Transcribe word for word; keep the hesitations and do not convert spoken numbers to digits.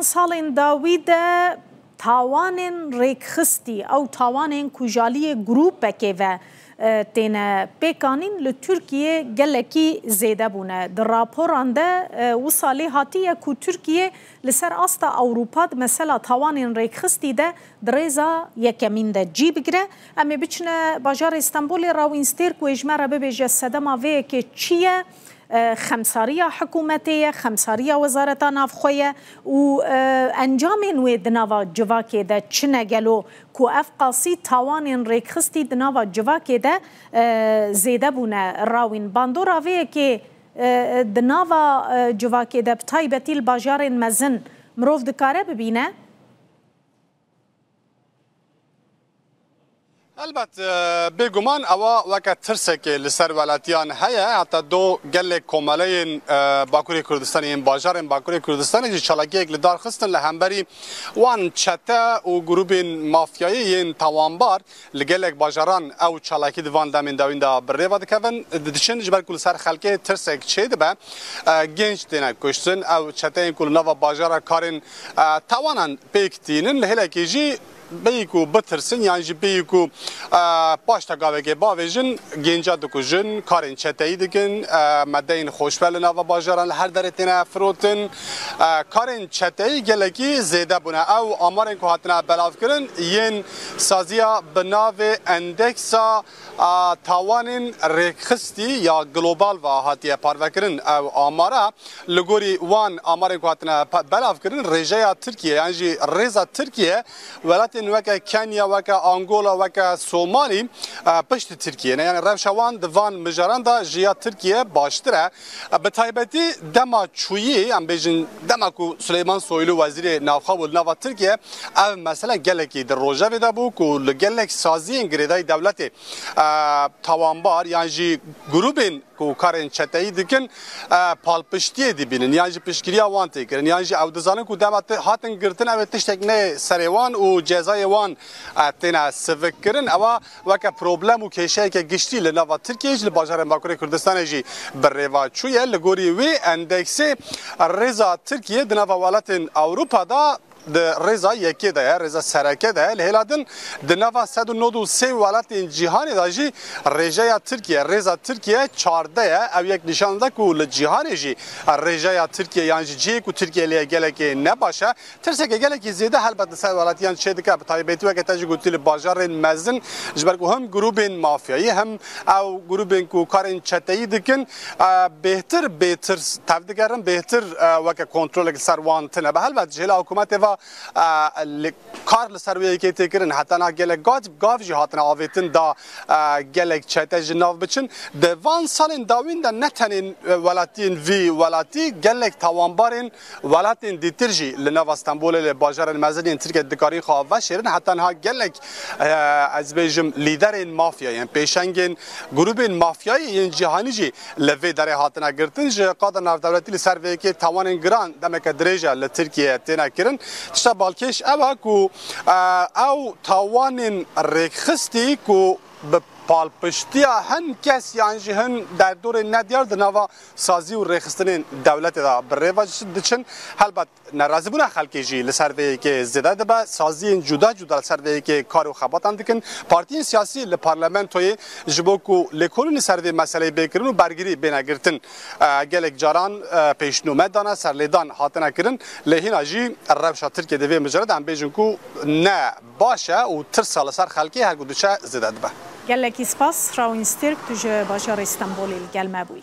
Salên dawî de tawanên rêkxistî, ew tawanên ku ji aliyê grûpekê ve, e, têne pêkanîn, li Tirkiyê gelekî zêde bûne. Di raporan de, e, wisa lê hatiye ku Tirkiye li ser asta Ewropa di mesela tawanên rêkxistî de di rêza yekemîn de cî bigire. Em ê biçine bajarê Stenbolê, Rawîn Stêrk wê ji me re bibêje sedema vê yekê çi ye? E, xemsariya hikûmetê ye, xemsariya wezareta navxwe ye û, e, encamên wê di nava civakê de çi ne gelo ku ev qasî tawanên rêkxistî di nava civakê de, e, zêde bûne? Rawîn, bandora vê yekê, e, di nava, e, civakê de, bi taybetî li bajarên mezin, mirov dikare bibîne? Elbet, e, bêguman ewa weke tirsekê li ser welatiyan heye. Heta do gelek komeleyên, e, Bakurê Kurdistanê, yên bajarên Bakurê Kurdistanê jî çalakiyek li dar xistin li hemberî wan çete û grûbên mafyayî yên tawanbar. Li gelek bajaran ew çalakî di van demên dawîn de bi rêve dikevin, diçin, ji ber ku li ser xelkê tirsek çêdibe, e, genç têne kuştin. Ew çeteyên ku li nava bajara karên, e, tawanan pêk tînin, li hêlekê jî bêyî ku bitirsin yan jî bêyî ku, e, paşta gavekê bavêjin, genca dikujin, karên çeteyî dikin, e, medeyên xoşbe li nava bajaran li her derê têne firotin. E, karên çeteyî gelekî zêde bûne. Ew amarên ku hatine belavkirin yên saziya bi navê Endeksa, e, Tawanên Rêkxistî ya Global ve hatiye parvekirin. Ew amara, li gorî wan amarên ku hatine pe-, belavkirin, rêjeya Tirkiye yan jî rêza Tirkiye welatên weke Kenya, weke Angola, weke Somalî, e, piştî Tirkiye ne. Yani rewşa wan di van mijaran de ji ya Tirkiye baştir e. E, bi taybetî dema çûyî, em bêjin dema ku Suleyman Soylu wezîrê navxwe bû li nava Tirkiye, ev mesele gelekî di rojevê de bû ku li gelek saziyên girêdayî dewletê, e, tawanbar yan jî grûbên ku karên çeteyî dikin, e, palpiştiyê dibînin, yan jî piştgiriya wan tê kirin, yan jî ew dizanin ku dema te-, hatin girtin, ew ê tiştek neyê serê wan û cezayê wan, e, têne sivik kirin. Ewa weke problem û kêşeyeke giştî li nava Tirkiyê jî, li bajarên Bakurê Kurdistanê jî bi rêva çûye. Li gorî wê endeksê, rêza Tirkiye di nava welatên Ewropa de di rêza yekê de ye, rêza sereke de ye. Li hêla din di nava sed û nod û sê welatên cîhanê de jî rêjeya Tirkiye, rêza Tirkiye çardeh ye. Ew yek nîşan dide ku li cîhanê jî rêjeya Tirkiye yan jî cihê ku Tirkiye lê ye gelekê ne baş e. Tirseke gelekî zêde helbet li ser welatiyan çêdike, bi taybetî weke te jî gotî li bajarên mezin, ji ber ku him grûbên mafyayî, him ew grûbên ku karên çeteyî dikin, e, bêhtir bêtirs tevdigerin, bêhtir, e, weke kontrolek li ser wan tine. Bi helbet ji hêla hikûmetê ve, e, li, kar li ser wê yekê tê kirin. Heta niha gelek gav, gav jî hatine avêtin da, e, gelek çete ji nav biçin. Di van salên dawîn de ne tenê, e, welatiyên vî welatî, gelek tawanbarên welatên dîtir jî li nava Stenbolê, li bajarên mezin yên Tirkiye dikarîn xwe veşêrin. Heta niha gelek, e, ez bêjim, lîderên mafya yên pêşengên grûbên mafyayî yên cîhanî jî li vê derê hatine girtin. Ji qada navdewletî li ser vê yekê tawanên giran demeke dirêj e li Tirkiye têne kirin. Tişta balkêş ew e ku, e, ew tawanên rêkxistî ku bi palpiştiya hin kes yan jî hin derdorên nediyar di nava sazî û rêxistinên dewletê de bi rê ve diçin. Helbet nerazîbûna xelkê jî li ser vê yekê zêde dibe. Saziyên cuda cuda li ser vê yekê kar û xebatan dikin. Partiyên siyasî li parlamentoyê ji bo ku lêkolînî ser vê meseleyê bê kirin û bergirî bêne girtin, e, gelek caran, e, pêşnûme dane, serlêdan hatine kirin. Lê hîna jî rewşa Tirkiye di vê mijarê de em bêjin ku ne baş e û tirsa li ser xelkê her ku diçe zêde dibe. Gelekî spas, Rawîn Stêrk, tu ji bajarê Stenbolê li gel me bûyî.